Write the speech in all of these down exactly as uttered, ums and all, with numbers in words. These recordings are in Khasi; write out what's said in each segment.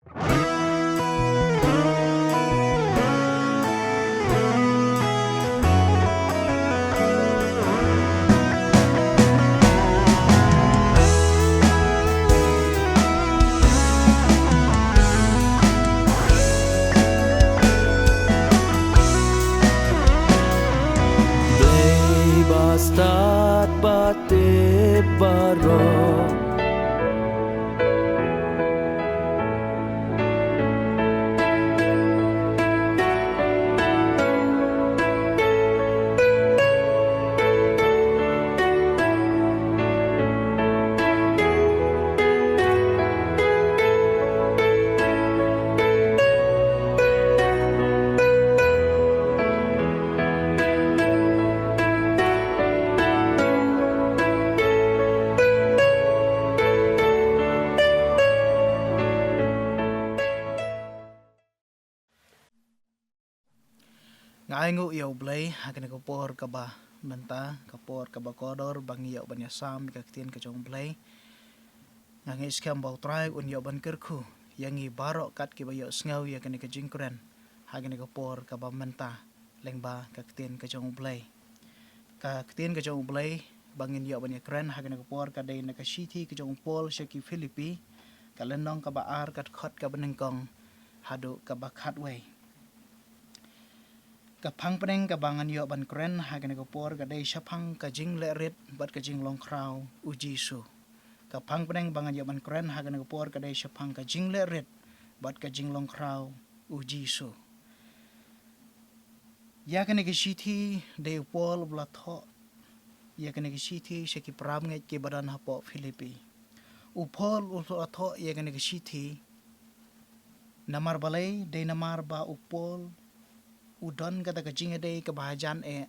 Dei ba stad ba tip baroh. Nga ainguh ïa U Blei ha kane ka por kaba mynta, ka por kaba kordor ba ngi ïoh ban ïasam ïa ka ktien ka jong U Blei. Nga ngeit skhem ba U Trai un ïoh ban kyrkhu ïa ngi baroh kat kiba ïohsngew ïa kane ka jingkren ha kane ka por kaba mynta lyngba ka ktien ka jong U Blei. Ka ktien ka jong U Blei ba ngin ïoh ban ïakren ha kane ka por ka dei na ka shithi ka jong u Paul sha ki Philippi, ka lynnong kaba ar, ka dkhot kaba nyngkong haduh kaba khatwei. Ka phang pdeng kaba ngan ïoh ban kren ha kane ka por ka dei shaphang ka jingleh rit bad ka jinglong khraw U Jisu. Ka phang pdeng ba ngan ïoh ban kren ha kane ka por ka dei shaphang ka jingleh rit bad ka jinglong khraw U Jisu. Ïa kane ka shithi dei u Paul uba la thoh ïa kane ka shithi sha ki parabangeit kiba don hapoh Philippi. U Paul u la thoh ïa kane ka shithi namar balei? Dei namar ba u Paul u don kata ka jingïadei kaba hajan eh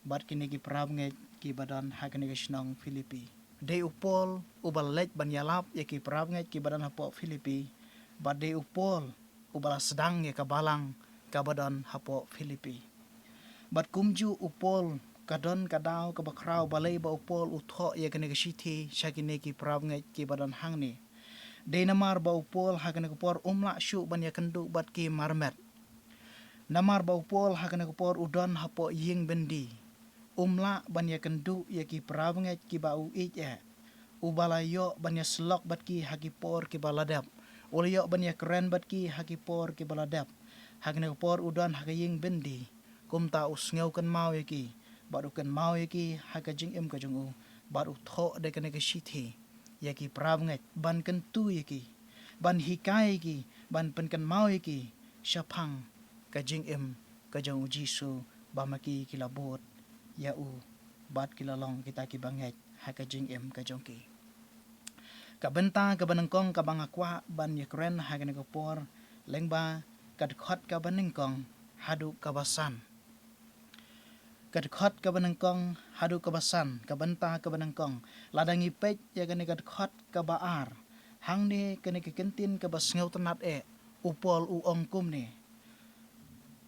bad kine ki parabangeit kiba don ha kane ka shnong Philippi. Dei u Paul uba la leit ban ïalap ïa ki parabangeit kiba don hapoh Philippi, bad dei u Paul uba la sdang ïa ka balang kaba don hapoh Philippi. Bad kumjuh u Paul ka don ka daw kaba khraw balei ba u Paul u thoh ïa kane ka shithi sha kine ki parabangeit kiba don hangne. Dei namar ba u Paul ha kane ka por um lah shuh ban ïakynduh bad ki marmet. Namar ba u Paul ha kane ka por u don hapoh ïing byndi. Um lah ban ïakynduh ïa ki parabangeit kiba u ïeit eh. Uba la ïoh ban ïasyllok bad ki ha ki por kiba la dep. U la ïoh ban ïakren bad ki ha ki por kiba la dep. Ha kane ka por u don ha ka ïing byndi. Kumta u sngew kynmaw ïa ki bad u kynmaw ïa ki ha ka jingim ka jong u. Bad u thoh da kane ka shithi ïa ki parabangeit ban kyntu ïa ki, ban hikai ïa ki, ban pynkynmaw ïa ki shaphang ka jingim ka jong U Jisu, ba ma ki ki la bud ïa u bad ki la long kita kiba ngeit ha ka jingim ka jong ki. Ka bynta kaba nyngkong kaba nga kwah ban ïakren ha kane ka por lyngba ka dkhot kaba nyngkong haduh kaba san. Ka dkhot kaba nyngkong haduh kaba san, ka bynta kaba nyngkong. Lada ngi peit ïa kane ka dkhot kaba ar, hangne kane ka kyntien kaba sngewtynnad eh, u Paul u ong kumne.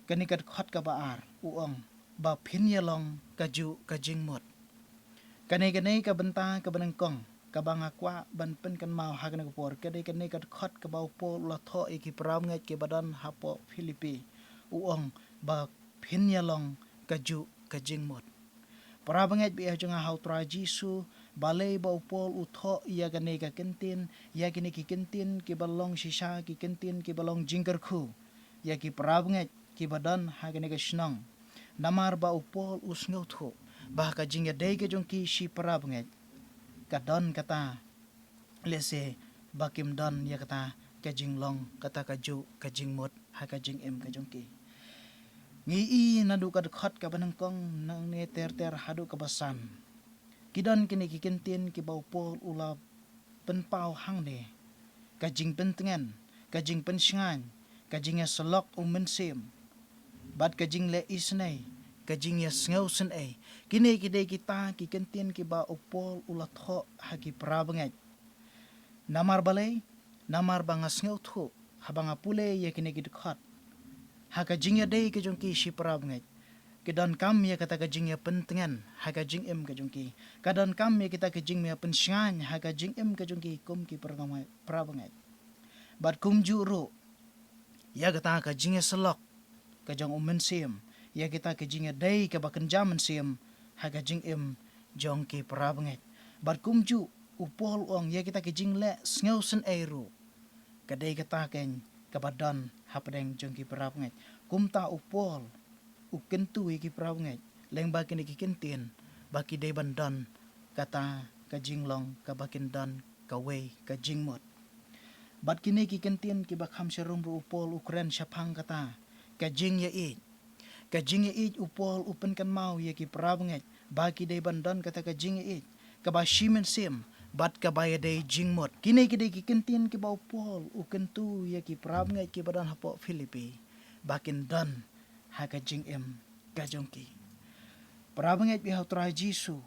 Kane ka dkhot kaba ar u ong, ba phin ïalong kajuh ka jingmut. Kane kane ka bynta kaba nyngkong kaba nga kwah ban pynkynmaw ha kane ka por ka dei kane ka dkhot kaba u Paul u la thoh ïa ki parabangeit kiba don hapoh Philippi. U ong ba phin ïalong kajuh ka jingmut. Parabangeit ba ïeit jong nga ha U Trai Jisu, balei ba u Paul u thoh ïa kane ka kyntien, ïa kine ki kyntien kiba long shisha ki kyntien kiba long jingkyrkhu ïa ki parabangeit kiba don ha kane ka shnong. Namar ba u Paul u sngewthuh ba ha ka jingïadei ka jong ki shi parabangeit ka don kata, lehse ba kim don ïa kata ka jinglong, kata kajuh ka jingmut ha ka jingim ka jong ki. Ngi i naduh ka dkhot kaba nyngkong nangne ter ter haduh kaba san. Ki don kine ki kyntien kiba u Paul u la pynpaw hangne. Ka jingpyntngen, ka jingpynshngaiñ, ka jingïasyllok u Mynsiem, bad ka jingleh isynei, ka jingïasngew synei. Kine ki dei kita ki kyntien kiba u Paul u la thoh ha ki parabangeit. Namar balei? Namar ba nga sngewthuh haba nga pule ïa kine ki dkhot, ha ka jingïadei ka jong ki shi parabangeit, ki donkam ïa kata ka jingïapyntngen ha ka jingim ka jong ki. Ka donkam ïa kita ka jingïapynshngaiñ ha ka jingim ka jong ki kum ki parabangeit. Bad kumjuh ruh ïa kata ka jingïasyllok ka jong u Mynsiem, ïa kita ka jingïadei kaba kynja mynsiem ha ka jingim jong ki parabangeit. Bad kumjuh u Paul u ong ïa kita ka jingleh sngewsynei ruh ka dei kata keiñ kaba don hapdeng jong ki parabangeit. Kumta u Paul u kyntu ïa ki parabangeit lyngba kine ki kyntien ba ki dei ban don kata ka jinglong kaba kin don kawei ka jingmut. Bad kine ki kyntien kiba kham sharum ruh u Paul u kren shaphang kata ka jingïaieit. Ka jingïaieit, u Paul u pynkynmaw ïa ki parabangeit ba ki dei ban don kata ka jingïaieit kaba shi mynsiem bad kaba ïadei jingmut. Kine ki dei ki kyntien kiba u Paul u kyntu ïa ki parabangeit kiba don hapoh Philippi ba kin don ha ka jingim ka jong ki. Parabangeit baieit ha u Trai Jisu,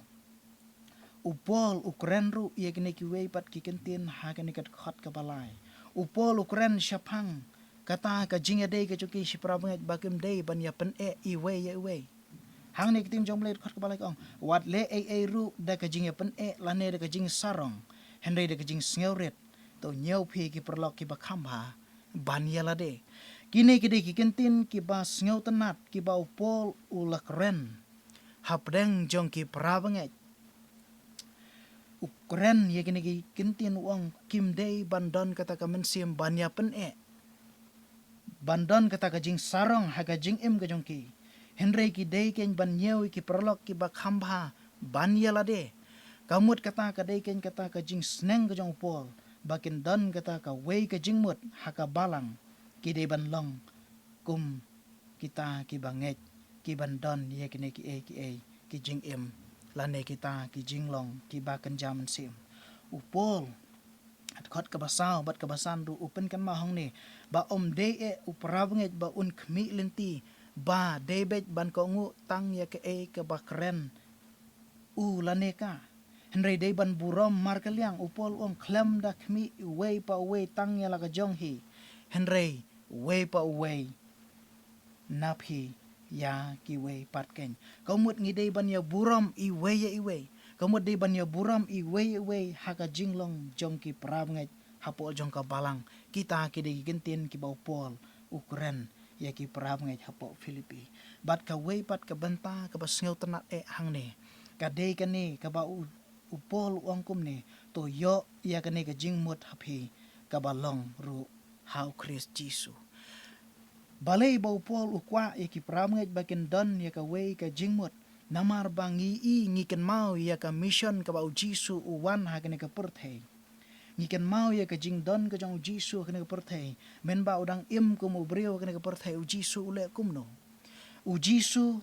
u Paul u kren ruh ïa kine kiwei pat ki kyntien ha kane ka dkhot kaba lai. U Paul u kren shaphang kata ka jingïadei ka jong ki shi parabangeit ba kim dei ban ïa pyneh iwei ïa iwei. Hangne ka ktien jong u Blei dkhot kaba lai ka ong, wat leh ei ei ruh da ka jingïapyneh lane da ka jingsarong, hynrei da ka jingsngewrit. To ñiew phi ki paralok kiba kham bha ban ïalade. Kine ki dei ki kyntien kiba sngewtynnat kiba u Paul u la kren hapdeng jong ki parabangeit. U kren ïa kine ki kyntien u ong kim dei ban don kata ka mynsiem ban ïapyneh, ban don kata ka jingsarong ha ka jingim ka jong ki. Hynrei ki dei keiñ ban ñiew ïa ki paralok kiba kham bha ban ïalade. Ka mut kata ka dei keiñ kata ka jingsneng ka jong u Paul ba kin don kata kawei ka jingmut ha ka balang. Ki dei ban long kum kita kiba ngeit, ki ban don ïa kine kiei kiei ki jingim lane kita ki jinglong kiba kynja mynsiem. U Paul ha dkhot kaba saw bad kaba san ruh u pynkynmaw hangne ba ym dei eh u parabangeit ba un khmih lynti ba dei beit ban kohnguh tang ïa kaei kaba kren u lane ka. Hynrei dei ban burom markylliang. U Paul u ong khlem da khmih uwei pa uwei tang ïa la ka jong hi, hynrei uwei pa uwei na phi ïa kiwei pat keiñ. Ka mut ngi dei ban ïa burom iwei ïa iwei. Ka mut dei ban ïa burom iwei ïa iwei ha ka jinglong jong ki parabangeit hapoh jong ka balang. Kita ki dei ki kyntien kiba u Paul u kren ïa ki parabangeit hapoh Philippi. Bad kawei pat ka bynta kaba sngewtynnat eh hangne ka dei kane kaba u, u Paul u ong kumne, to ïoh ïa kane ka jingmut ha phi kaba long ruh ha u Khrist Jisu. Balei ba u Paul u kwah ïa ki parabangeit ba kin don ïa kawei ka jingmut? Namar ba ngi i, ngi kynmaw ïa ka mission kaba u Jisu u wan ha kane ka pyrthei. Ngi kynmaw ïa ka jingdon ka jong u Jisu ha kane ka pyrthei. Mynba u dang im kum u briew ha kane ka pyrthei, u Jisu u leh kumno? U Jisu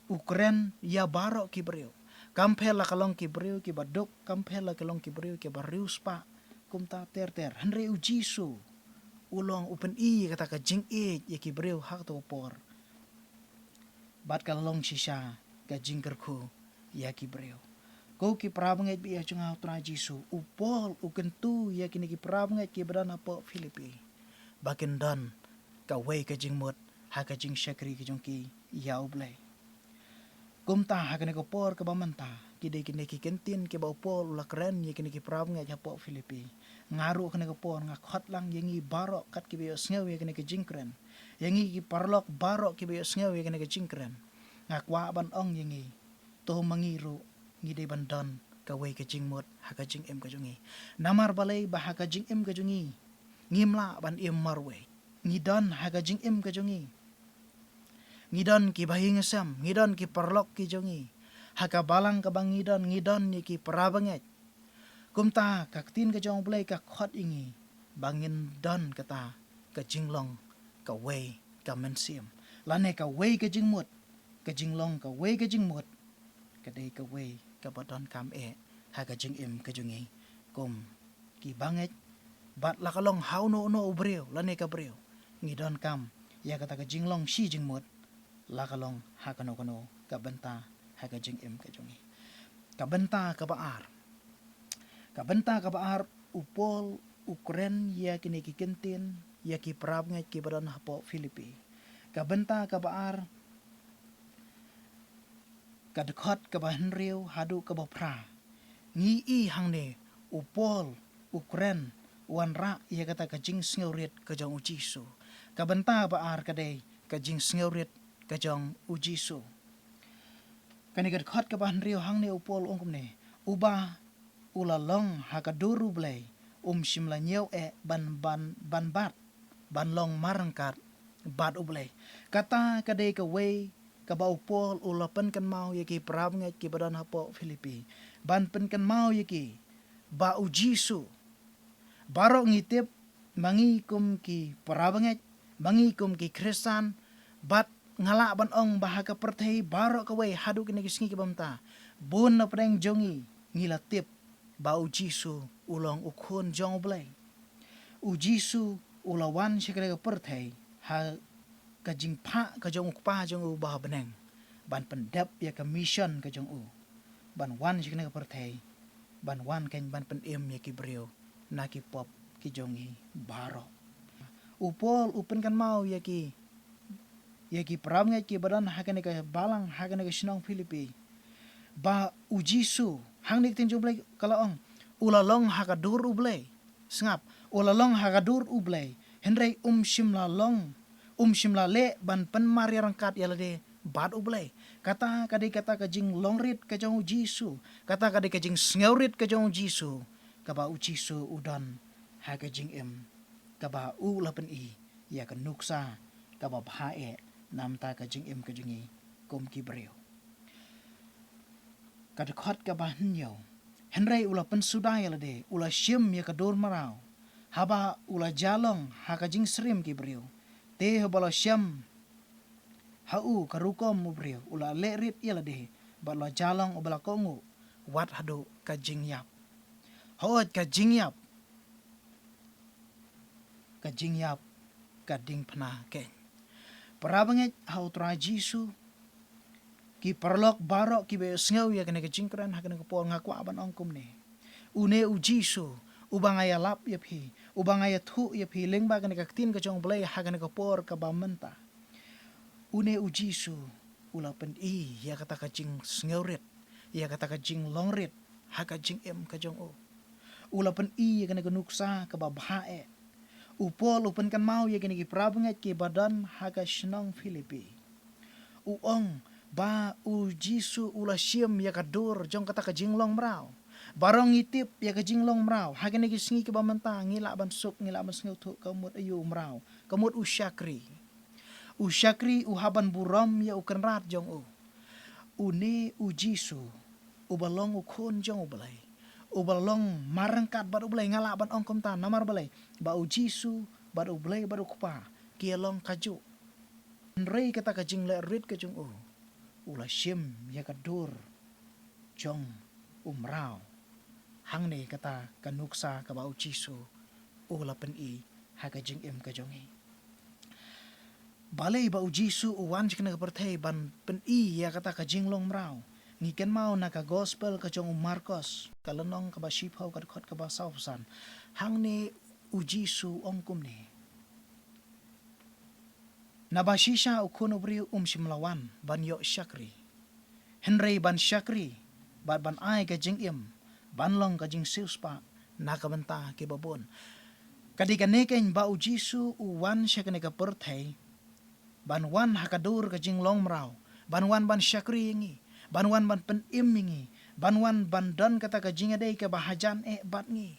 u kren ïa baroh ki briew. Kam pher la ka long ki briew kiba duk, kam pher la ka long ki briew kiba riewspah, kumta ter ter. Hynrei u Jisu u long u pyni kata ka jingïeit ïa ki briew ha kato ka por. Bad ka long shisha ka jingkyrkhu ïa ki briew. Ko ki parabangeit baieit ha u Trai Jisu, u Paul u kyntu ïa kine ki parabangeit kiba don hapoh Philippi ba kin don kawei ka jingmut ha ka jingshakri ka jong ki ïa u Blei. Kumta ha kane ka por kaba mynta, ki dei kine ki kyntien kiba u Paul u la kren ïa kine ki parabangeit hapoh Philippi. Nga ruh kane ka por nga khot lang ïa ngi baroh kat kiba ïohsngew ïa kane ka jingkren, ïa ngi ki paralok baroh kiba ïohsngew ïa kane ka jingkren. Nga kwah ban ong ïa ngi, to ma ngi ruh ngi dei ban don kawei ka jingmut ha ka jingim ka jong ngi. Namar balei ba ha ka jingim ka jong ngi ngim lah ban im marwei. Ngi don ha ka jingim ka jong ngi, ngi don kiba ïing sem, ngi don ki paralok ki jong ngi. Ha ka balang kaba ngi don, ngi don ïa ki parabangeit. Kumta ka ktien ka jong u Blei ka khot ïa ngi ba ngin don kata ka jinglong kawei ka mynsiem, lane kawei ka jingmut. Ka jinglong kawei ka jingmut ka dei kawei kaba donkam eh ha ka jingim ka jong ngi kum ki bangeit. Bad la ka long ha uno uno u briew lane ka briew, ngi donkam ïa kata ka jinglong shi jingmut, la ka long ha kano kano ka bynta ha ka jingim ka jong ngi. Ka bynta kaba ar, ka bynta kaba ar, u Paul u kren ïa kine ki kyntien ïa ki parabangeit kiba don hapoh Philippi. Ka bynta kaba ar, ka dkhot kaba hynriew haduh kaba phra, ngi i hangne u Paul u kren wanrah ïa kata ka jingsngewrit ka jong u Jisu. Ka bynta ba ar ka dei ka jingsngewrit ka jong u Jisu. Kane ka dkhot kaba hynriew, hangne u Paul u ong kumne, uba u la long ha ka dur U Blei, um shym la ñiew eh ban, ban, ban bat, ban long marryngkat bad U Blei. Kata ka dei kawei kaba u Paul u la pynkynmaw ïa ki parabangeit kiba don hapoh Philippi, ban pynkynmaw ïa ki ba u Jisu, baroh ngi tip, ma ngi kum ki parabangeit, ma ngi kum ki Khristan, bad nga lah ban ong ba ha ka pyrthei baroh kawei haduh kine ki sngi kiba mynta, bun na pdeng jong ngi, ngi la tip ba u Jisu u long u Khun jong U Blei. U Jisu u la wan sha kane ka pyrthei ha ka jingphah ka jong U Kpa jong u ba ha bneng, ban pyndep ïa ka mission ka jong u, ban wan sha kane ka pyrthei, ban wan keiñ ban pynim ïa ki briew na ki pop ki jong ngi baroh. U Paul u pynkynmaw ïa ki, ïa ki parabangeit kiba don ha kane ka balang, ha kane ka shnong Philippi, ba u Jisu, hangne ka ktien jong U Blei ka la ong, u la long ha ka dur U Blei. Sngap, u la long ha ka dur U Blei, hynrei um shym la long, um shym la leh ban pynmarryngkat ïa lade bad U Blei. Kata ka dei kata ka jinglongrit ka jong u Jisu, kata ka dei ka jingsngewrit ka jong u Jisu, kaba u Jisu u don ha ka jingim, kaba u la pyni ïa ka nuksa kaba bha eh namar ka jingim ka jong ngi kum ki briew. Ka dkhot kaba hynñiew, hynrei u la pynsuda ïa lade, u la shim ïa ka dur mraw, haba u la jia long ha ka jingsyriem ki briew. Te haba la shem ha u ka rukom u briew, u la leh rit ïa lade, bad u la jia long uba la kohnguh wat haduh ka jingïap. Hooid, ka jingïap, ka jingïap ka diengphna keiñ. Parabangeit ha U Trai Jisu, ki paralok baroh kiba ïohsngew ïa kane ka jingkren ha kane ka por, nga kwah ban ong kumne. Une u Jisu uba nga ïalap ïa phi, uba nga ïathuh ïa phi lyngba kane ka ktien ka jong U Blei ha kane ka por kaba mynta, une u Jisu u la pyni ïa kata ka jingsngewrit, ïa kata ka jinglongrit ha ka jingim ka jong u. U la pyni ïa kane ka nuksa kaba bha eh. U Paul u pynkynmaw ïa kine ki parabangeit kiba don ha ka shnong Philippi. U ong ba u Jisu u la shim ïa ka dur jong kata ka jinglong mraw. Baroh ngi tip ïa ka jinglong mraw. Ha kine ki sngi kiba mynta ngi lah ban suk, ngi lah ban sngewthuh ka mut aïu u mraw, ka mut u shakri. U shakri u hap ban burom ïa u kynrad jong u. Une u Jisu uba long u Khun jong U Blei, uba long marryngkat bad U Blei, nga lah ban ong kumta namar balei? Ba u Jisu bad U Blei bad U Kpa ki ïalong kajuh. Hynrei kata ka jingleh rit ka jong u, u la shim ïa ka dur jong u mraw. Hangne kata ka nuksa kaba u Jisu u la pyni ha ka jingim ka jong ngi. Balei ba u Jisu u wan sha kane ka pyrthei ban pyni ïa kata ka jinglong mraw? Ngi kynmaw na ka gospel ka jong u Markos, ka lynnong kaba shiphew, ka dkhot kaba sawphew san. Hangne u Jisu u ong kumne. Naba shisha u Khun u briew um shym la wan ban ïoh shakri, hynrei ban shakri bad ban ai ka jingim, ban long ka jingsiewspah na ka bynta kiba bun. Ka dei kane keiñ ba u Jisu u wan sha kane ka pyrthei, ban wan ha ka dur ka jinglong mraw, ban wan ban shakri ïa ngi, ban wan ban pynim ïa ngi, ban wan ban don kata ka jingïadei kaba hajan eh bad ngi.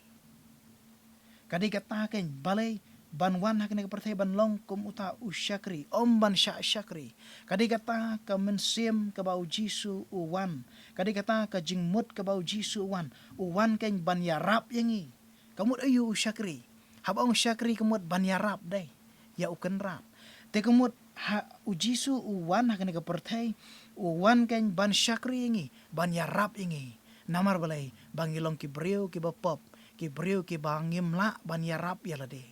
Ka dei kata keiñ balei ban wan ha kane ka pyrthei, ban long kum uta u shakri, ym ban shah shakri. Ka dei kata ka mynsiem kaba u Jisu u wan, ka dei kata ka jingmut kaba u Jisu u wan. U wan keiñ ban ïarap ïa ngi. Ka mut aïu u shakri? Haba ong shakri ka mut ban ïarap dei ïa u kynrad. Te ka mut ha u Jisu u wan ha kane ka pyrthei, u wan keiñ ban shakri ïa ngi, ban ïarap ïa ngi. Namar balei? Ba ngi long ki briew kiba pop, ki briew kiba ngim lah ban ïarap ïa lade.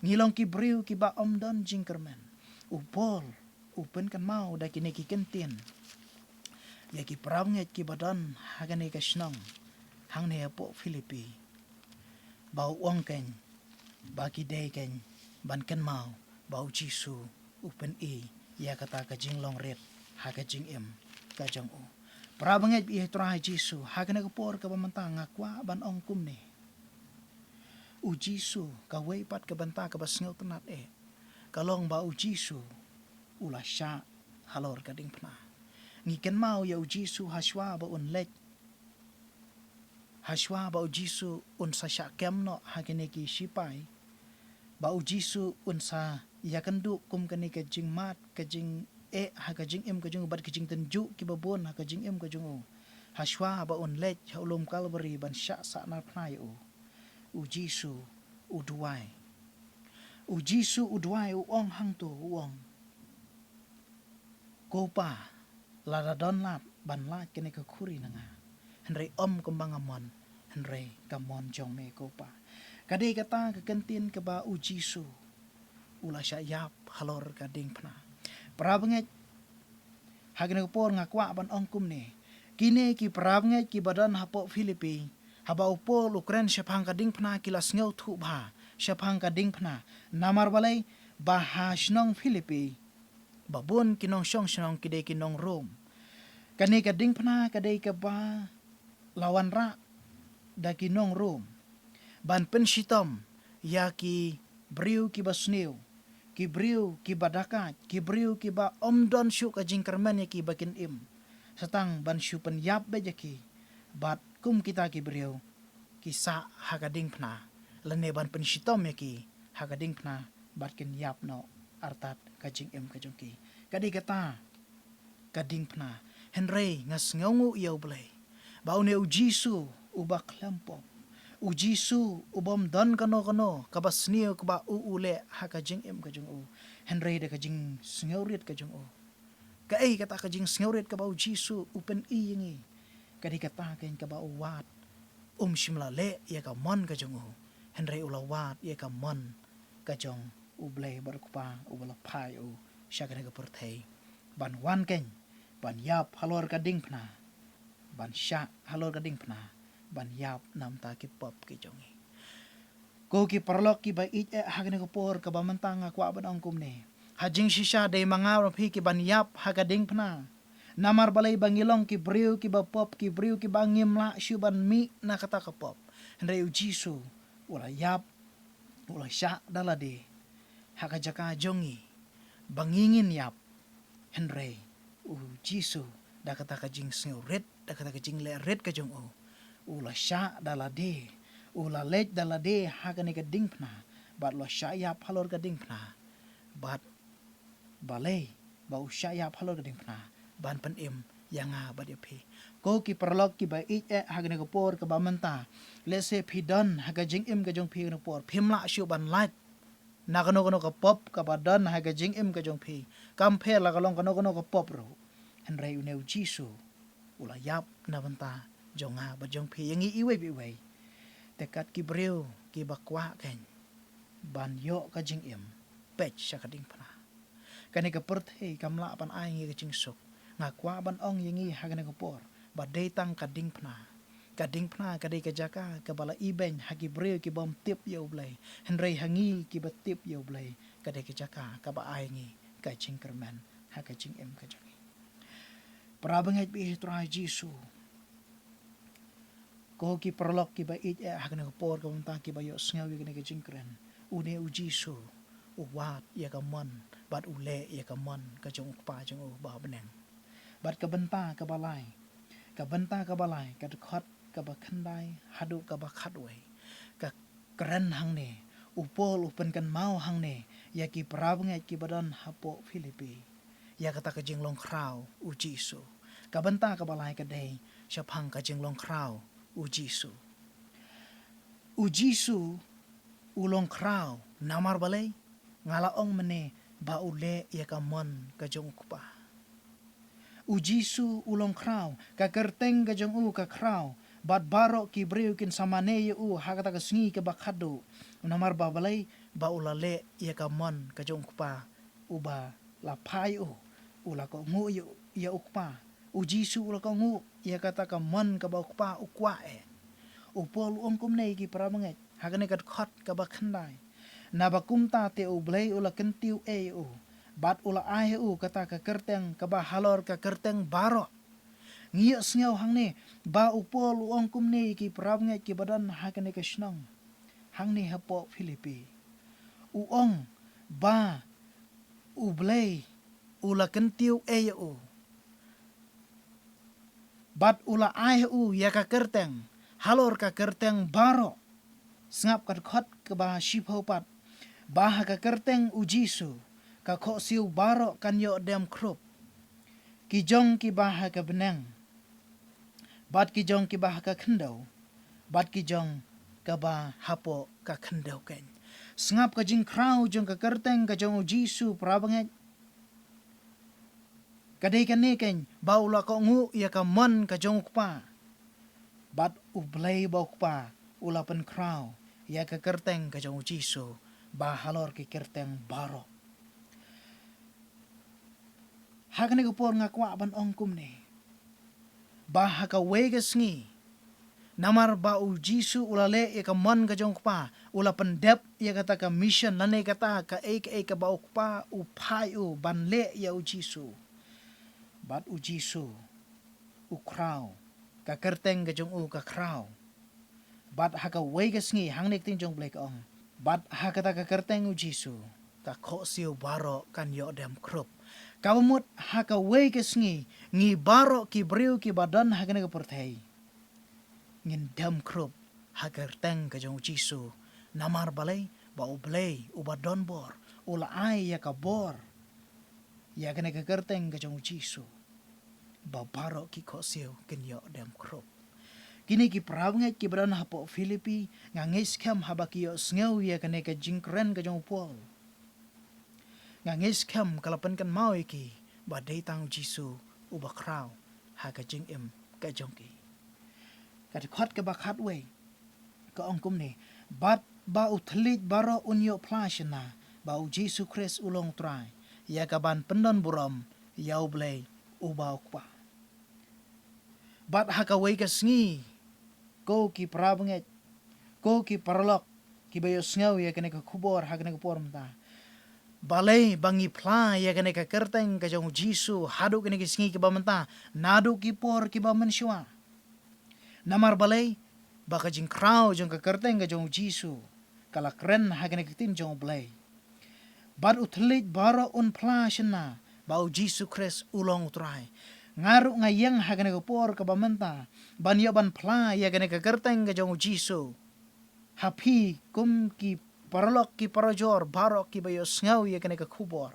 Ngi long ki briew kiba ym don jingkyrmen. U Paul u pynkynmaw da kine ki kyntien ïa ki parabangeit kiba don ha kane ka shnong hangne hapoh Philippi, ba u ong keiñ ba ki dei keiñ ban kynmaw ba u Jisu u pyni ïa kata ka jinglong rit ha ka jingim ka jong u. Parabangeit baieit ha u Trai Jisu, ha kane ka por kaba mynta nga kwah ban ong kumne. U Jisu, kawei pat ka bynta kaba sngewtynnad eh, ka long ba u Jisu u la shah halor ka diengphna. Ngi kynmaw ïa u Jisu hashwa ba un leit, hashwa ba u Jisu un sa shah kem noh ha kine ki shipai, ba u Jisu un sa ïakynduh kum kane ka jingmad, ka jingeh ha ka jingim ka jong u, bad ka jingtynjuh kiba bun ha ka jingim ka jong u. Hashwa ba un leit ha u lum Kalbari ban shah sahnarphna ïa u, u Jisu u duwai. U Jisu u duwai, u ong hangto, u ong, "Ko Pa, lada don lad ban lait kane ka khuri na nga, hynrei ym kumba nga mon, hynrei ka mon jong me, ko Pa." Ka dei kata ka kyntien kaba u Jisu u la shah ïap halor ka diengphna. Parabangeit, ha kane ka por nga kwah ban ong kumne. Kine ki parabangeit kiba don hapoh Philippi, haba u Paul u kren shaphang ka diengphna, ki la sngewthuh bha shaphang ka diengphna. Namar balei? Ba ha shnong Philippi, ba bun ki nongshong shnong ki dei ki nong Rom. Kane ka diengphna ka dei kaba la wanrah da ki nong Rom ban pynshitom ïa ki briew kiba sniew, ki briew kiba dakait, ki briew kiba ym don shuh ka jingkyrmen ïa ki ba kin im, sa tang ban shu pynïap beit ïa ki. Bad kum kita ki briew ki sah ha ka diengphna, lane ban pynshitom ïa ki ha ka diengphna, bad kin ïap noh artat ka jingim ka jong ki. Ka dei kata ka diengphna. Hynrei nga sngewnguh ïa U Blei ba une u Jisu uba khlem pop, u Jisu u bym don kano kano kaba sniew kaba u u leh ha ka jingim ka jong u, hynrei da ka jingsngewrit ka jong u. Kaei kata ka jingsngewrit kaba u Jisu u pyni ïa ngi? Ka dei kata keiñ kaba u wad, um shym la leh ïa ka mon ka jong u, hynrei u la wad ïa ka mon ka jong U Blei bad U Kpa uba la phai u sha kane ka pyrthei ban wan keiñ ban ïap halor ka diengphna, ban shah halor ka diengphna, ban ïap na bynta ki pop ki jong ngi. Ko ki paralok kiba ïeit eh, ha kane ka por kaba mynta nga kwah ban ong kumne. Ha jingshisha dei ma nga bad ma phi ki ban ïap ha ka diengphna. Namar balei? Ba ngi long ki briew kiba pop, ki briew kiba ngim lah shuh ban mih na kata ka pop. Hynrei u Jisu u la ïap, u la shah da lade ha ka jaka jong ngi ba ngi ngin ïap. Hynrei u Jisu, da kata ka jingsngewrit, da kata ka jingleh rit ka jong u, u la shah da lade, u la leit da lade ha kane ka diengphna, bad u la shah ïap halor ka diengphna. Bad balei ba u shah ïap halor ka diengphna? Ban pynim ïa nga bad ïa phi. Ko ki paralok kiba ïeit eh, ha kane ka por kaba mynta, lehse phi don ha ka jingim ka jong phi ha kane ka por, phim lah shuh ban lait na kano kano ka pop kaba don ha ka jingim ka jong phi. Kam pher la ka long kano kano ka pop ruh, hynrei une u Jisu u la ïap na bynta jong nga bad jong phi, ïa ngi iwei pa iwei. Te kat ki briew kiba kwah keiñ ban ïoh ka jingim, peit sha ka diengphna. Kane ka pyrthei kam lah ban ai ngi ka jingsuk. Nga kwah ban ong ïa ngi ha kane ka por ba dei tang ka diengphna. Ka diengphna ka dei ka jaka kaba la ibeiñ ha ki briew ki bym tip ïa U Blei. Hynrei ha ngi kiba tip ïa U Blei, ka dei ka jaka kaba ai ngi ka jingkyrmen ha ka jingim ka jong ngi. Parabangeit ba ïeit ha U Trai Jisu, ko ki paralok kiba ïeit eh, ha kane ka por kaba mynta kiba ïohsngew ïa kane ka jingkren, une u Jisu u wad ïa ka mon bad u leh ïa ka mon ka jong U Kpa jong u uba ha bneng. Bad ka bynta kaba lai, ka bynta kaba lai, ka dkhot kaba khyndai haduh kaba khatwei, ka kren hangne, u Paul u pynkynmaw hangne ïa ki parabangeit kiba don hapoh Philippi ïa kata ka jinglong khraw u Jisu. Ka bynta kaba lai ka dei shaphang ka jinglong khraw u Jisu. U Jisu u long khraw, namar balei? Nga la ong mynne ba u leh ïa ka mon ka jong U Kpa. U Jisu u long khraw, ka kyrteng ka jong u ka khraw, bad baroh ki briew kin sa mane ïa u ha kata ka sngi kaba khatduh. Namar ba balei? Ba u la leh ïa ka mon ka jong U Kpa uba la phai u, u la kohnguh ïa, ïa U Kpa. U Jisu u la kohnguh ïa kata ka mon kaba U Kpa u kwah eh. U Paul u ong kumne ïa ki parabangeit ha kane ka dkhot kaba khyndai: Naba kumta te U Blei u la kyntiew ei ïa u, bad u la ai ïa u kata ka kyrteng kaba halor ka kyrteng baroh. Ngi ïohsngew hangne ba u Paul u ong kumne ïa ki parabangeit kiba don ha kane ka shnong. hangne hapoh Philippi. U ong ba U Blei u la kyntiew ei ïa u. Bad u la ai ha u ïa ka kyrteng halor ka kyrteng baroh. Sngap ka dkhot kaba shiphew pat. Ba ha ka kyrteng U Jisu ka khohsiew baroh kan ïoh dem khrup. Ki jong kiba ha ka bneng bad ki jong kiba ha ka khyndew, bad ki jong kaba hapoh ka khyndew keiñ. Sngap ka jingkhraw jong ka kyrteng ka jong U Jisu, para bangeit. Ka dei kane keiñ ba u la kohnguh ïa ka mon ka jong U Kpa. Bad U Blei ba U Kpa u la pynkhraw ïa ka kyrteng ka jong U Jisu ba halor ki kyrteng baroh. Ha kane ka por nga kwah ban ong kumne, ba ha kawei ka sngi, namar ba U Jisu u la leh ïa ka mon ka jong U Kpa, u la pyndep ïa kata ka mission lane kata kaei kaei kaba U Kpa u phai u ban leh ïa U Jisu. Bad U Jisu u khraw, ka kyrteng ka jong u ka khraw. Bad ha kawei ka sngi, hangne ka ktien jong U Blei ka ong, bad ha kata ka kyrteng U Jisu ka khohsiew baroh kan ïoh dem khrup. Kaba mut ha kawei ka sngi ngi baroh ki briew kiba don ha kane ka pyrthei ngin dem khrup ha ka kyrteng ka jong U Jisu. Namar balei? Ba U Blei uba don bor u la ai ïa ka bor ïa kane ka kyrteng ka jong U Jisu ba baroh ki khohsiew kin ïoh dem khrup. Kine ki para bangeit kiba don hapoh Philippi, nga ngeit skhem haba ki ïohsngew ïa kane ka jingkren ka jong u Paul, nga ngeit skhem ka la pynkynmaw ïa ki ba dei tang U Jisu uba khraw ha ka jingim ka jong ki. Ka dkhot kaba khatwei ka ong kumne, bad ba u thylliej baroh un ïoh phla shynna ba U Jisu Khrist u long U Trai, ïa kaban pyndon burom ïa U Blei uba U Kpa. Bad ha kawei ka sngi, ko ki para bangeit, ko ki paralok kiba ïohsngew ïa kane ka khubor ha kane ka por mynta, balei ba ngi phla ïa kane ka kyrteng ka jong U Jisu haduh kine ki sngi kiba mynta naduh ki por kiba mynshuwa? Namar balei? Ba ka jingkhraw jong ka kyrteng ka jong U Jisu ka la kren ha kane ka ktien jong U Blei. Bad u thylliej baroh un phla shynna ba U Jisu Khrist u long U Trai. Nga ruh nga ïeng ha kane ka por kaba mynta ban ïoh ban phla ïa kane ka kyrteng ka jong U Jisu ha phi kum ki paralok ki parajor baroh kiba ïohsngew ïa kane ka khubor,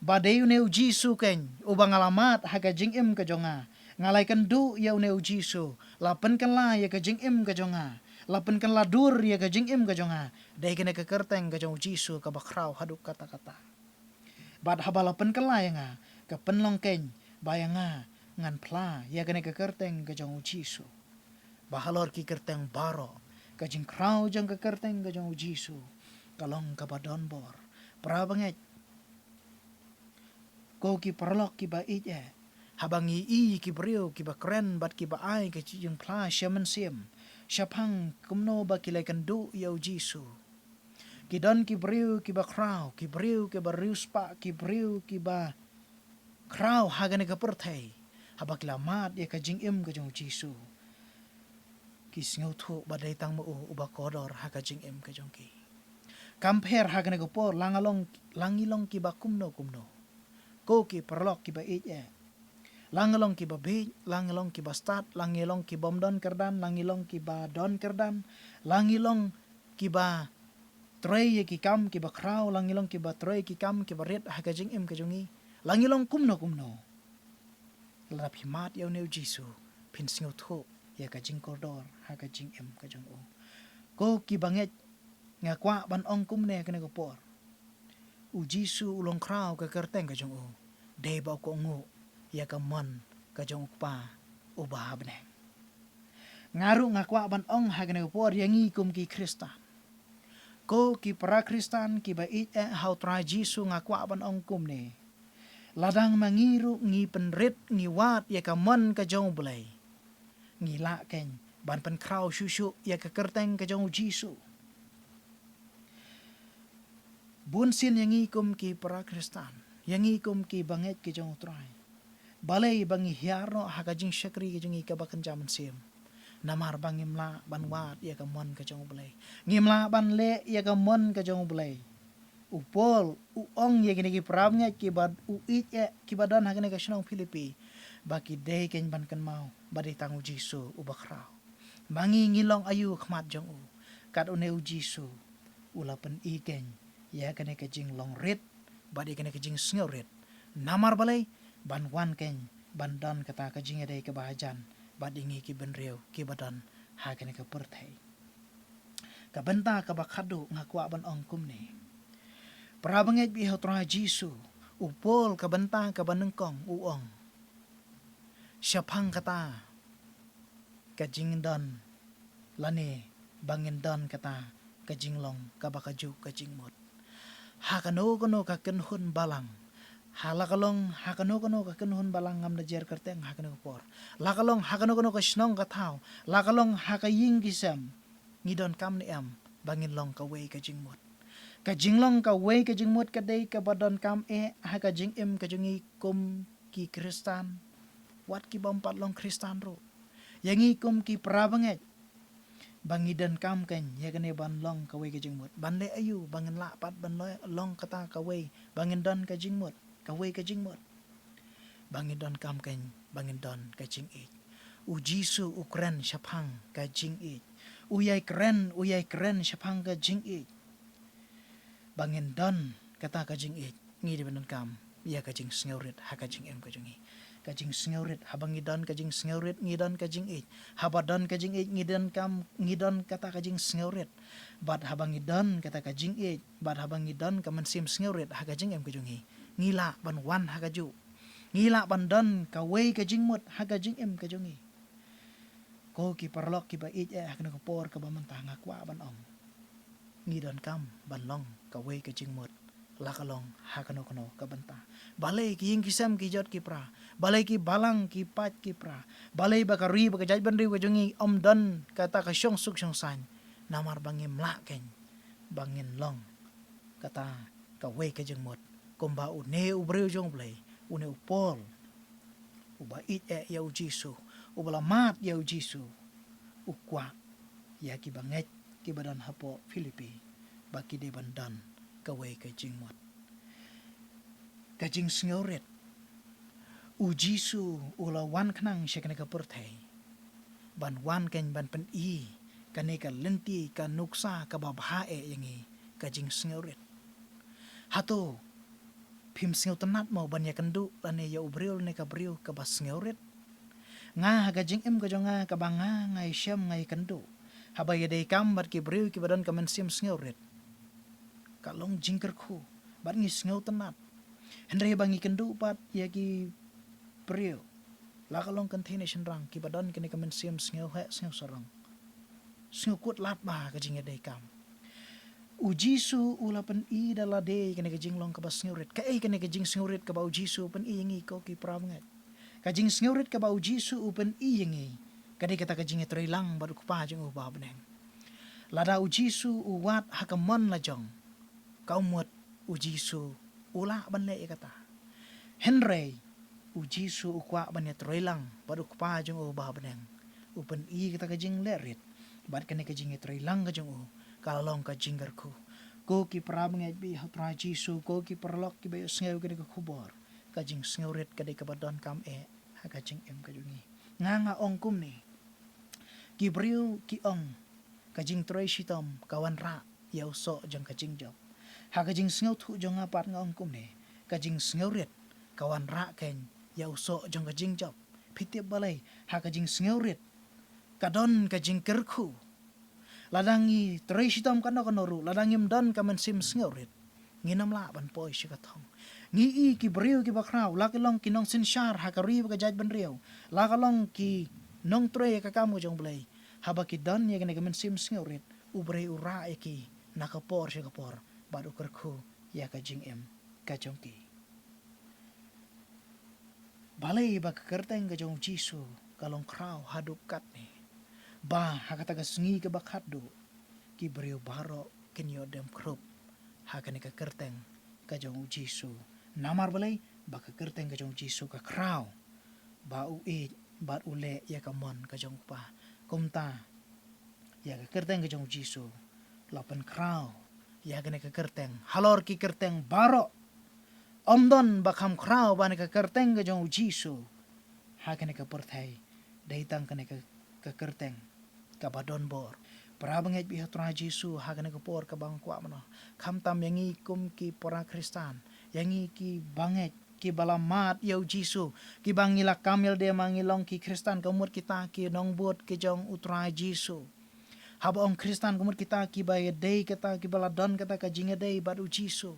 ba dei une U Jisu keiñ uba nga la mad ha ka jingim ka jong nga. Nga la ïakynduh ïa une U Jisu, la pynkylla ïa ka jingim ka jong nga, la pynkylla dur ïa ka jingim ka jong nga. Dei kane ka kyrteng ka jong U Jisu kaba khraw haduh katta katta. Bad haba la pynkylla ïa nga, ka pynlong keiñ ba ïa nga ngan phla ïa kane ka kyrteng ka jong U Jisu. Ba halor ki kyrteng baroh, ka jingkhraw jong ka kyrteng ka jong U Jisu ka long kaba don bor. Para bangeit, ko ki paralok kiba ïeit eh, haba ngi i ki briew kiba kren bad kiba ai ka jingphla sha mynsiem shaphang kumno ba ki la ïakynduh ïa U Jisu, ki don ki briew kiba khraw, ki briew kiba riewspah, ki briew kiba khraw ha kane ka pyrthei, haba ki la mad ïa ka jingim ka jong U Jisu, ki sngewthuh ba dei tang ma u uba kordor ha ka jingim ka jong ki. Kam pher ha kane ka por, la nga long, la ngi long kiba kumno kumno, ko ki paralok kiba ïeit eh, la ngi long kiba bieit, la ngi long kiba stad, la ngi long kibym don kyrdan, la ngi long kiba don kyrdan, la ngi long kiba trei ïa ki kam kiba khraw, la ngi long kiba trei ki kam kiba rit ha ka jingim ka jong ngi, la ngi long kumno kumno, lada phi mad ïa une U Jisu, phin sngewthuh ïa ka jingkordor ha ka jingim ka jong u. Ko ki bangeit, nga kwah ban ong kumne ha kane ka por, U Jisu u long khraw ka kyrteng ka jong u dei ba u kohnguh ïa ka mon ka jong U Kpa uba ha bneng. Nga ruh nga kwah ban ong ha kane ka por ïa ngi kum ki Khristan, ko ki para Khristan kiba ïeit eh ha U Trai Jisu, nga kwah ban ong kumne, la dang ma ngi ruh ngi pynrit, ngi wad ïa ka mon ka jong U Blei, ngi lah keiñ ban pynkhraw shuh shuh ïa ka kyrteng ka jong U Jisu. Bun sien ïa ngi kum ki para Khristan, ïa ngi kum ki bangeit ki jong U Trai, balei ba ngi hiar noh ha ka jingshakri ka jong ngi kaba kynja mynsiem? Namar ba ngim lah ban wad ïa ka mon ka jong U Blei. Ngim lah ban leh ïa ka mon ka jong U Blei. U Paul u ong ïa kine ki parabangeit kiba u ïeit eh, kiba don ha kane ka shnong Philippi, ba ki dei kein ban kynmaw ba dei tang U Jisu uba khraw. Ma ngi, ngi long aïu ha khmat jong u? Kat une U Jisu u la pyni kein ïa kane ka jinglong rit bad ïa kane ka jingsngewrit. Namar balei? Ban wan kein ban don kata ka jingïadei kaba hajan bad ïa ngi ki bynriew kiba don ha kane ka pyrthei. Ka bynta kaba khatduh nga kwah ban ong kumne. Parabangeit ba ïeit ha U Trai Jisu, u Paul ka bynta kaba nyngkong u ong, shaphang kata ka jingdon, lane ba ngin don kata ka jinglong kaba kajuh ka jingmut ha kano kano ka kynhun balang. Ha la ka long ha kano kano ka kynhun balang, ngam da jer kyrteng ha kano ka por, la ka long ha kano kano ka shnong ka thaw, la ka long ha ka ïing ki sem, ngi donkam ne em ba ngin long kawei ka jingmut? Ka jinglong kawei ka jingmut ka dei kaba donkam eh ha ka jingim ka jong ngi kum ki Khristan, wat ki bym pat long Khristan ruh, ïa ngi kum ki parabangeit, ba ngi donkam kein ïa kane ban long kawei ka jingmut. Ban leh aïu ba ngin lah pat ban lo-, long kata kawei, ba ngin don ka jingmut, kawei ka jingmut? Ba ngin donkam kein ba ngin don ka jingïeit. U Jisu u kren shaphang ka jingïeit. U ïai kren, u ïai kren shaphang ka jingïeit. Ba ngin don kata ka jingïeit, ngi dei ban donkam ïa ka jingsngewrit ha ka jingim ka jong ngi. Ka jingsngewrit, haba ngi don ka jingsngewrit, ngi don ka jingïeit. Haba don ka jingïeit, ngi donkam, ngi don kata ka jingsngewrit. Bad haba ngi don kata ka jingïeit, bad haba ngi don ka mynsiem sngewrit ha ka jingim ka jong ngi, ngi lah ban wan ha kajuh. Ngi lah ban don kawei ka jingmut ha ka jingim ka jong ngi. Ko ki paralok kiba ïeit eh, ha kane ka por kaba mynta nga kwah ban ong, ngi donkam ban long kawei ka jingmut, la ka long ha kano kano ka bynta. Balei ki ïing ki sem ki jot ki pra? Balei ki balang ki pait ki pra? Balei ba ka ri bad ka jaitbynriew ka jong ngi ym don kata ka shongsuk shongsaiñ? Namar ba ngim lah kein ba ngin long kata kawei ka jingmut. Kumba une u briew jong U Blei, une u Paul, uba ïeit eh ïa U Jisu, uba la mad ïa U Jisu, u kwah ïa ki bangeit kiba don hapoh Philippi ba ki dei ban don kawei ka jingmut. Ka jingsngewrit. U Jisu u la wan khnang sha kane ka pyrthei ban wan kein ban pyni kane ka lynti, ka nuksa kaba bha eh ïa ngi, ka jingsngewrit. Hato phim sngewtynnat mo ban ïakynduh lane ïa u briew lane ka briew kaba sngewrit? Nga ha ka jingim ka jong nga, kaba nga nga ïashem nga ïakynduh, haba ïadei kam bad ki briew kiba don ka mynsiem sngewrit, ka long jingkyrkhu bad ngi sngewtynnat. Hynrei haba ngi kynduh pat ïa ki briew, la ka long kynthei ne shynrang, kiba don kane ka mynsiem sngewheh sngewsarong, sngewkut lad bha ka jingïadei kam, U Jisu u la pyni da lade kane ka jinglong kaba sngewrit. Kaei kane ka jingsngewrit kaba U Jisu u pyni ïa ngi, ko ki parabangeit? Ka jingsngewrit kaba U Jisu u pyni ïa ngi ka dei kata ka jingïatreilang bad U Kpa jong u ba ha bneng. Lada U Jisu u wad ha ka mon la jong, ka mut U Jisu u lah ban leh ïa kata. Hynrei U Jisu u kwah ban ïatreilang bad U Kpa jong u ba ha bneng. U pyni kata ka jingleh rit, bad kane ka jingïatreilang ka jong u ka la long ka jingkyrkhu. Ko ki parabangeit ba ïeit ha U Trai Jisu, ko ki paralok kiba ïohsngew kane ka khubor, ka jingsngewrit ka dei kaba donkam eh ha ka jingim ka jong ngi. Nga nga ong kumne, ki briew ki ong, ka jingtrei shitom ka wanrah ïa u soh jong ka jingjop. Ha ka jingsngewthuh jong nga pat nga ong kumne, ka jingsngewrit ka wanrah kein ïa u soh jong ka jingjop. Phi tip balei? Ha ka jingsngewrit ka don ka jingkyrkhu. Lada ngi trei shitom kano kano ruh, lada ngim don ka mynsiem sngewrit, ngin ym lah ban poi sha ka thong. Ngi i ki briew kiba khraw, la ki long ki nongsynshar ha ka ri bad ka jaitbynriew, la ka long ki nongtrei ïa ka kam ka jong U Blei, haba ki don ïa kane ka mynsiem sngewrit, U Blei u rah ïa ki na ka por sha ka por bad u kyrkhu ïa ka jingim ka jong ki. Balei ba ka kyrteng ka jong U Jisu ka long khraw haduh katne, ba ha kata ka sngi kaba khatduh ki briew baroh kin ïoh dem khrup ha kane ka kyrteng ka jong U Jisu? Namar balei? Ba ka kyrteng ka jong U Jisu ka khraw, ba u ïeit bad u leh ïa ka mon ka jong U Kpa. Kumta ïa ka kyrteng ka jong u Jisu la pynkhraw ïa kane ka kyrteng halor ki kyrteng baroh. Ym don ba kham khraw ban ka kyrteng ka jong u Jisu ha kane ka pyrthei. Dei tang kane ka, ka kyrteng kaba don bor. Para bangeit bad ha u Trai Jisu, ha kane ka por kaba nga kwah ban ong, khamtam ïa ngi kum ki para Khristan, ïa ngi ki bangeit kiba la mad ïa u Jisu, kiba ngi la kam ïalade ma ngi long ki Khristan, ka mut kita ki nongbud ki jong u Trai Jisu. Haba ong Khristan ka mut kita kiba ïadei kata, kiba la don kata ka jingïadei bad u Jisu.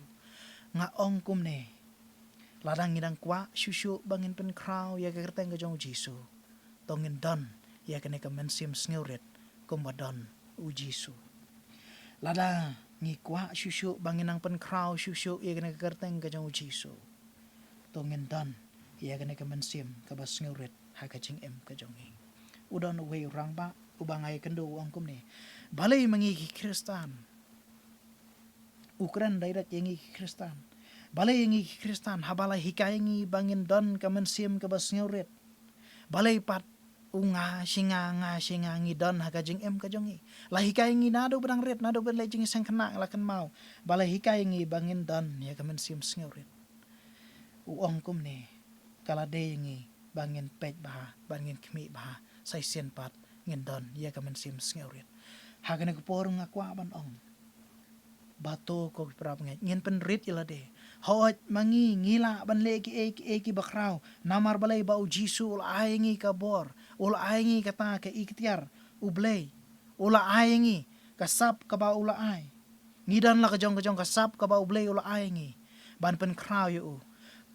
Nga ong kumne, lada ngi dang kwah shuh shuh ba ngin pynkhraw ïa ka kyrteng ka jong u Jisu, to ngin don ïa kane ka mynsiem sngewrit kumba don u Jisu. Lada ngi kwah shuh shuh ba ngin nang pynkhraw shuh shuh ïa kane ka kyrteng ka jong u Jisu, to ngin don ïa kane ka mynsiem kaba sngewrit ha ka jingim ka jong ngi. U don uwei u rangbah uba nga ïakynduh, u ong kumne, balei ma ngi ki Khristan, u kren direct ïa ngi ki Khristan, balei ïa ngi ki Khristan, haba la hikai ïa ngi ba ngin don ka mynsiem kaba sngewrit, balei pat u nga shi nga, nga shi nga ngi don ha ka jingim ka jong ngi? La hikai ïa ngi naduh ba dang rit, naduh ba leh jingseng khynnah la kynmaw, ba la hikai ïa ngi ba ngin don ïa ka mynsiem sngewrit. U ong kumne, ka la dei ïa ngi ba ngin peit bha, ba ngin khmih bha, sa shisien pat ngin don ïa ka mynsiem sngewrit. Ha kane ka por nga kwah ban ong ba to ko ki para bangeit, ngin pynrit ïalade. Hooid ma ngi ngi lah ban leh kiei kiei kiba khraw. Namar balei? Ba u Jisu u la ai ïa ngi ka bor, u la ai ïa ngi kata ka iktiar. U Blei u la ai ïa ngi ka sap kaba u la ai. Ngi don la ka jong ka jong ka sap kaba u Blei u la ai ïa ngi ban pynkhraw ïa u.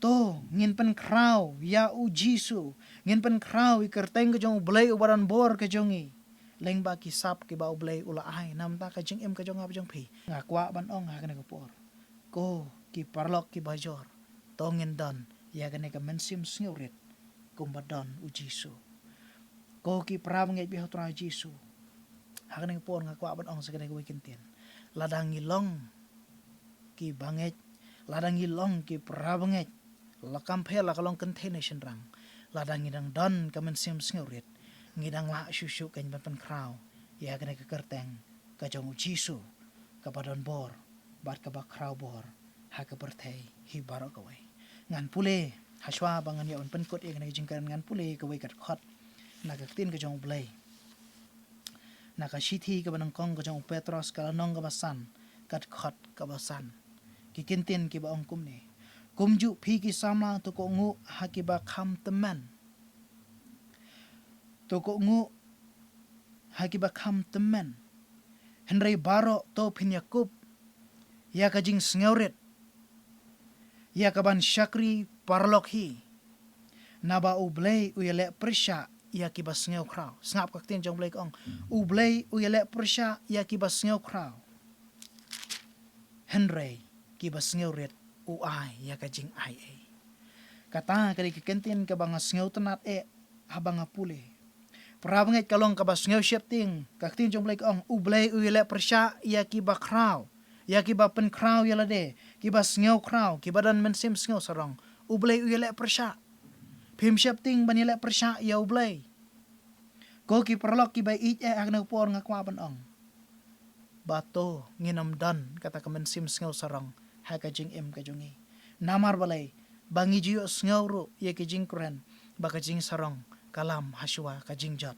To ngin pynkhraw ïa u Jisu, ngin pynkhraw ïa ka kyrteng ka jong u Blei uba don bor ka jong ngi, lyngba ki sap kiba u Blei u la ai na ka bynta ka jingim ka jong nga bad jong phi. Nga kwah ban ong ha kane ka por, ko ki paralok kiba jor, to ngin don ïa kane ka mynsiem sngewrit kumba don u Jisu. Ko ki para bangeit bad ha u Trai Jisu, ha kane ka por nga kwah ban ong sa kane kawei ka kyntien. Lada ngi long ki bangeit, lada ngi long ki para bangeit, la kam pher la ka long kynthei ne shynrang, lada ngi dang don ka mynsiem sngewrit, ngi dang lah shuh shuh kein ban pynkhraw ïa kane ka kyrteng ka jong u Jisu, kaba don bor bad kaba khraw bor ha ka pyrthei hi baroh kawei. Ngan pule, ha shuwa ba ngan ïa wan pynkut ïa kane ka jingkren, ngan pule kawei ka dkhot na ka ktien ka jong u Blei, na ka shithi kaba nyngkong ka jong u Petros, ka lynnong kaba san, ka dkhot kaba san. Ki kyntien kiba ong kumne: Kumjuh phi ki samla, to kohnguh ha kiba kham tymmen. To kohnguh ha kiba kham tymmen. Hynrei baroh to phin ïakup ïa ka jingsngewrit ïa kaban shakri paralok hi. Naba u Blei u ïaleh pyrshah ïa kiba sngewkhraw. Sngap ka ktien jong u Blei ka ong, u Blei u ïaleh pyrshah ïa kiba sngewkhraw, hynrei kiba sngewrit u ai ïa ka jingaiei. Kata ka dei ka kyntien kaba nga sngewtynnad eh haba nga pule. Para bangeit, ka long kaba sngewsheptieng. Ka ktien jong u Blei ka ong, u Blei u ïaleh pyrshah ïa kiba khraw, ïa kiba pynkhraw ïalade, kiba sngewkhraw, kiba don mynsiem sngewsarong. U Blei u ïaleh pyrshah. Phim sheptieng ban ïaleh pyrshah ïa u Blei. Ko ki paralok kiba ïeit eh, ha kane ka por nga kwah ban ong ba to ngin ym don kata ka mynsiem sngewsarong ha ka jingim ka jong ngi. Namar balei? Ba ngi ju ïohsngew ruh ïa ki jingkren ba ka jingsarong ka lam ha shuwa ka jingjot.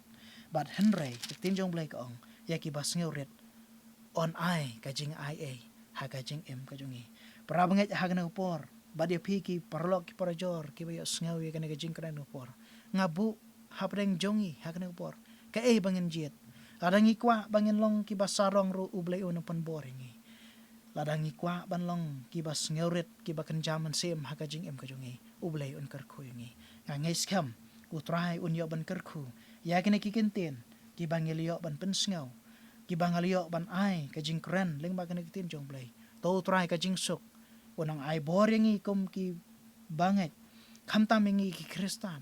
Bad hynrei ka ktien jong u Blei ka ong, ïa kiba sngewrit un ai ka jingaiei ha ka jingim ka jong ngi. Para bangeit, ha kane ka por, bad ïa phi ki paralok ki parajor kiba ïohsngew ïa kane ka jingkren ka por, nga buh hapdeng jong ngi ha kane ka por, kaei ba ngin jied? Lada ngi kwah ba ngin long kiba sarong ruh, u Blei un pynbor ïa ngi. Lada ngi kwah ban long kiba sngewrit, kiba kynja mynsiem ha ka jingim ka jong ngi, u Blei un kyrkhu ïa ngi. Nga ngeit skhem u Trai un ïoh ban kyrkhu ïa kine ki kyntien kiba ngi la ïoh ban pynsngew, kiba nga la ïoh ban ai ka jingkren lyngba kine ki ktien jong u Blei. To u Trai ka jingsuk un nang ai bor ïa ngi kum ki bangeit, khamtam ïa ngi ki Khristan.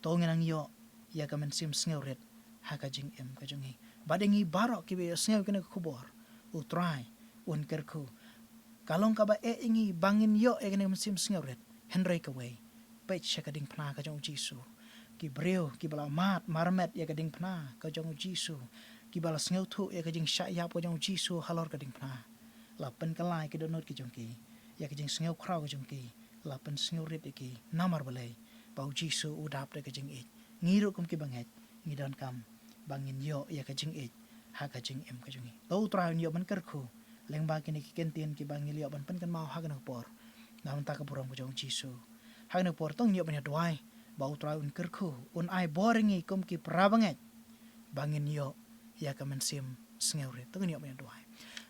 To ngin nang ïoh ïa ka mynsiem sngewrit ha ka jingim ka jong ngi. Bad ïa ngi baroh kiba ïohsngew kine ki khubor, u Trai un kyrkhu. Ka long kaba eh ïa ngi ba ngin ïoh ïa kane ka mynsiem sngewrit. Hynrei kawei, peit sha ka diengphna ka jong u Jisu. Ki briew kiba la mad marmet ïa ka diengphna ka jong u Jisu, kiba la sngewthuh ïa ka jingshah ïap ka jong u Jisu halor ka diengphna, la pynkylla ïa ki dohnud ki jong ki, ïa ka jingsngewkhraw ka jong ki, la pynsngewrit ïa ki. Namar balei? Ba u Jisu u dap da ka jingïeit. Ngi ruh kum ki bangeit ngi donkam ba ngin ïoh ïa ka jingïeit ha ka jingim ka jong ngi. To u Trai un ïoh ban kyrkhu lyngba kine ki kyntien kiba ngi la ïoh ban pynkynmaw ha kane ka por na ka bynta ka burom ka jong u Jisu. Ha kane ka por to ngin ïoh ban ïa duwai ba u Trai un kyrkhu, un ai bor ïa ngi kum ki para bangeit ba ngin ïoh ïa ka mynsiem sngewrit. To ngin ïoh ban ïa duwai.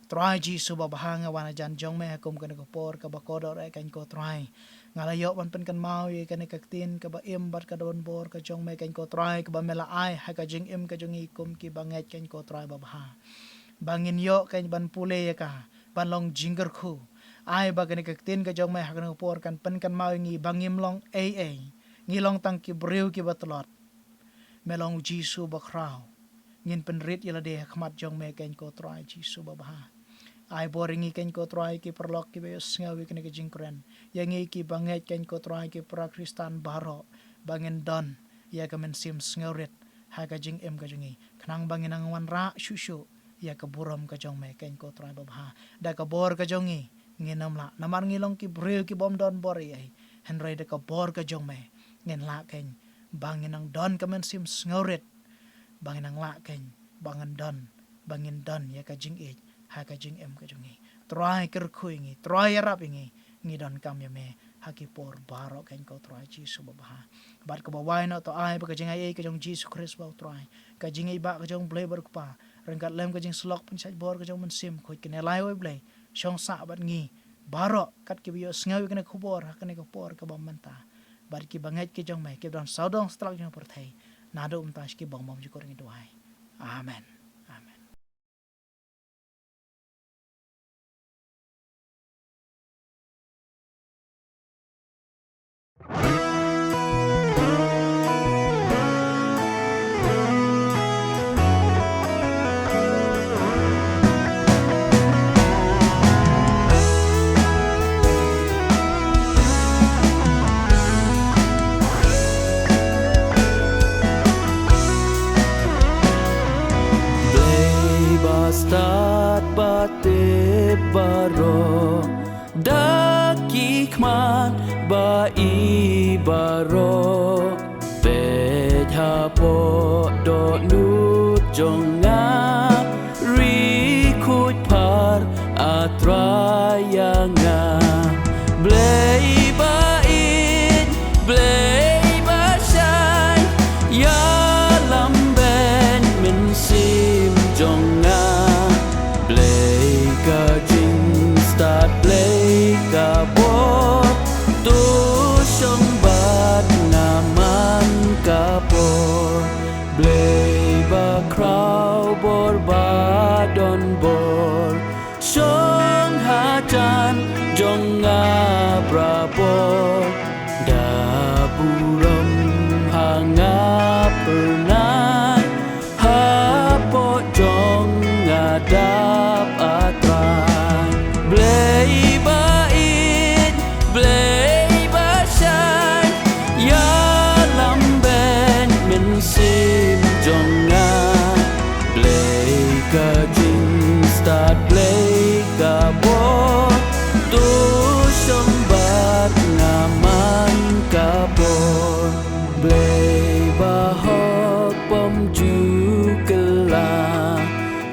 Trai Jisu babha, nga wan hajan jong me ha kum kane ka por kaba kordor eh, kane ko Trai. Nga la ïoh ban pynkynmaw ïa kane ka ktien kaba im bad ka donbor ka jong me, kane ko Trai, kaba me la ai ha ka jingim ka jong ngi kum ki bangeit, kane ko Trai babha, ba ngin ïoh kane ban pule ïa ka, ban long jingkyrkhu. Ai ba kane ka ktien ka jong me ha kane ka por kan pynkynmaw ïa ngi ba ngim long ei ei, ngi long tang ki briew kiba tlot. Me long u Jisu bakhraw. Ngin pynrit ïa lade ha khmat jong me, kane ko Trai Jisu babha. Ai bor ïa ngi, kane ko Trai, ki paralok kiba ïohsngew ïa kane ka jingkren, ïa ngi ki bangeit, kane ko Trai, ki para Khristan baroh, ba ngin don ïa ka mynsiem sngewrit ha ka jingim ka jong ngi, khnang ba ngin nang wanrah shuh shuh ïa ka burom ka jong me, kane ko Trai babha. Da ka bor ka jong ngi ngin ym lah, namar ngi long ki briew kibym don bor ei ei. Hynrei da ka bor ka jong me ngin lah, kane, ba ngin nang don ka mynsiem sngewrit, ba ngin nang lah, kane, ba ngin don, ba ngin don ïa ka jingïeit ha ka jingim ka jong ngi. Trai kyrkhu ïa ngi, Trai ïarap ïa ngi. Ngi donkam ïa me ha ki por baroh, kane ko Trai Jisu babha. Bad kaba wai noh, to ai ba ka jingaiei ka jong Jisu Khrist ba u Trai, ka jingïeit ba ka jong u Blei ba u Kpa, ryngkat lem ka jingsyllok pynshait bor ka jong u Mynsiem Bakhuid, kine lai, oi Blei, shong sah bad ngi baroh kat kiba ïohsngew ïa kane ka khubor ha kane ka por kaba mynta, bad ki bangeit ki jong me kiba don sawdong satlak jong ka pyrthei, naduh mynta sha ki bymjukut, ngi duwai. Amen. Amen. Blei ba stad ba tip baroh, da ki khmat ba i baroh, peit hapoh dohnud jong nga, ri khuid phar, A Trai, ïa nga. Blei ba ïeit, Blei ba shai, ïalam beiñ mynsiem jong nga. Blei ka jingstad, Blei ka bor, to shong bad nga man ka por. Blei bakhraw, bor ba don bor, shong hajan jong nga barabor. Da burom ha nga phyrnai, hapoh jong nga dap, A Trai. Blei ba ïeit, Blei ba shai, ïalam beiñ mynsiem jong nga. Blei ka jingstad, Blei ka bor, to shong bad nga man ka por. Blei ba hok, bym ju kylla,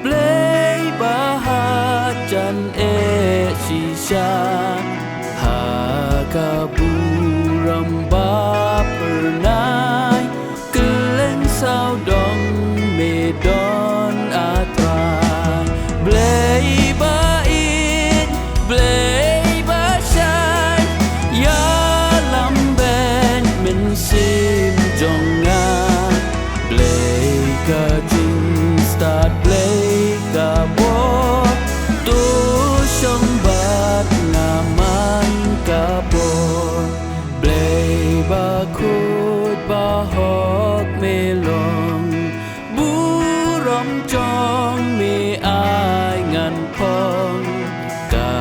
Blei ba hajan eh shisha. Ha ka burom ba phyrnai, kylleng sawdong me don, A Trai. Blei ba ïeit, Blei ba shai, ïalam beiñ mynsiem jong nga. Blei ka jingstad, Blei ka bor, to shong bad nga man ka por. Blei bakhuid bahok me long, burom jong me ai ngan phong, ka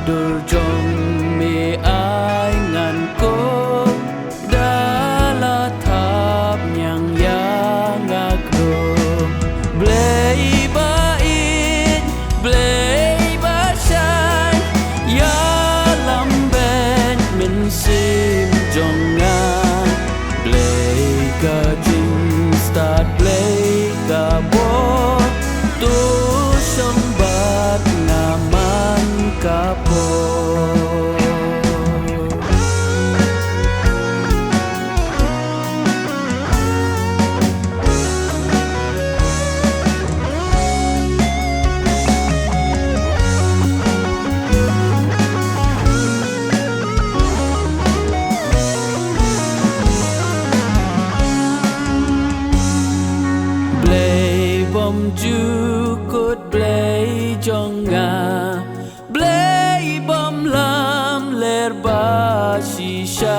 dur jong me ai ngan kop, da la thap Ba shisha